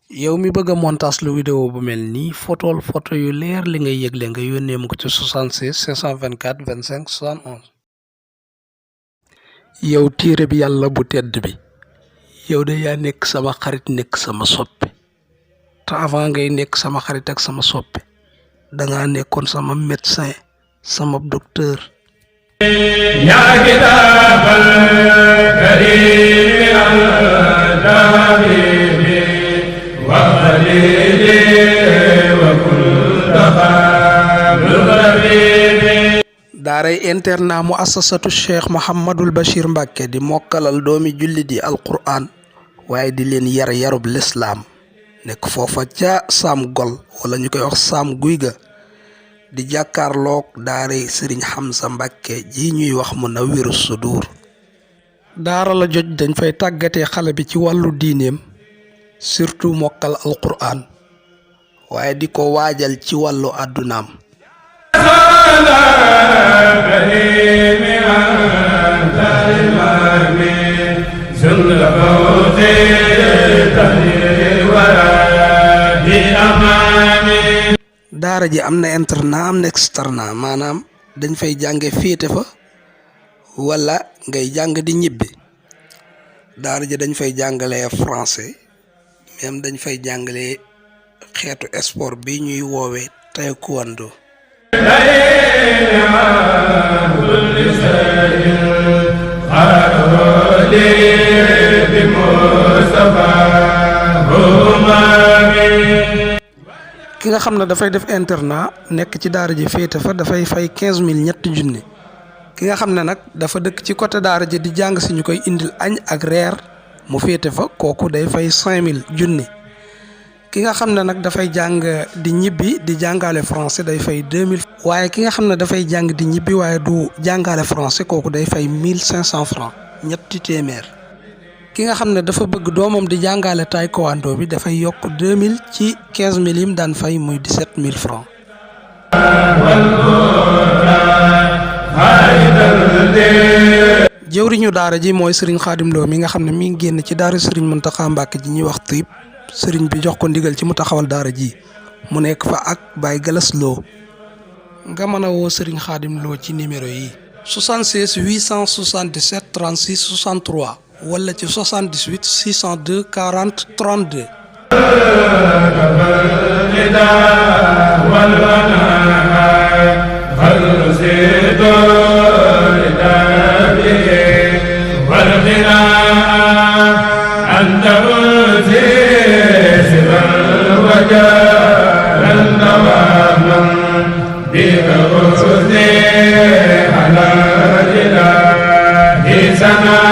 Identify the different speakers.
Speaker 1: yow mi bëgg a montage lu vidéo bu mel nii photo yu leer li ngay yëgle nga yónnee ma ko ci 76 524 25 71. yow téere bi yàlla bu tedd bi yow de yaa nekk sama xarit nekk sama soppe te avant ngay nekk sama xarit ak sama soppe dangaa nekkoon sama médecin sama docteur.
Speaker 2: yaa kitaabal kariim al-habibi wa khalili wa kunta khayrul habibi.
Speaker 1: daaray internat mu assasatu cheikh Mouhamadul Bachir Mbacke di mokkalal doomi jullit yi alquran waaye di leen yar yarub lislaam nekk foofa ca saam gol wala ñu koy wax saam guy ga di jàkkaarloog daaray sëriñ Hamza Mbacke ji ñuy wax Munawwirus Sudur. daara la joj dañ fay tàggatee xale bi ci wàllu diineem surtout mokkal alquran waaye di ko waajal ci wàllu àddunaam. daara ji am na internat am na externat maanaam dañ fay jànge féete fa wala ngay jàng di ñibbi. daara ji dañ fay jàngalee français même dañ fay jàngalee xeetu sport bi ñuy woowee taekwondo. ki nga xam ne dafay def internat nekk ci daara ji féete fa dafay fay 15000 ñetti junni. ki nga xam ne nag dafa dëkk ci côté daara ji di jàng si ñu koy indil añ ak reer mu féete fa kooku day fay 5000 junni. ki nga xam ne nag dafay jàng di ñibbi di jàngale français day fay 2000. waaye ki nga xam ne dafay jàng di ñibbi waaye du jàngale français kooku day fay 1500 francs ñetti téeméer. ki nga xam ne dafa bëgg doomam di jàngale taekwondo bi dafay yokk 2000 ci 15000 yim daan fay muy 17000 francs. jëwriñu daara ji mooy Serigne Khadim Lo mi nga xam ne mi ngi génn ci daara Serigne Mountakha Mbacké ji ñuy wax Tiib Serigne bi jox ko ndigal ci mu taxawal daara ji mu nekk fa ak Baye Galas Lo. nga mën a woo Serigne Khadim Lo ci numéro yi 76 877 36 63 wala ci 78 602 40 32.
Speaker 2: Sana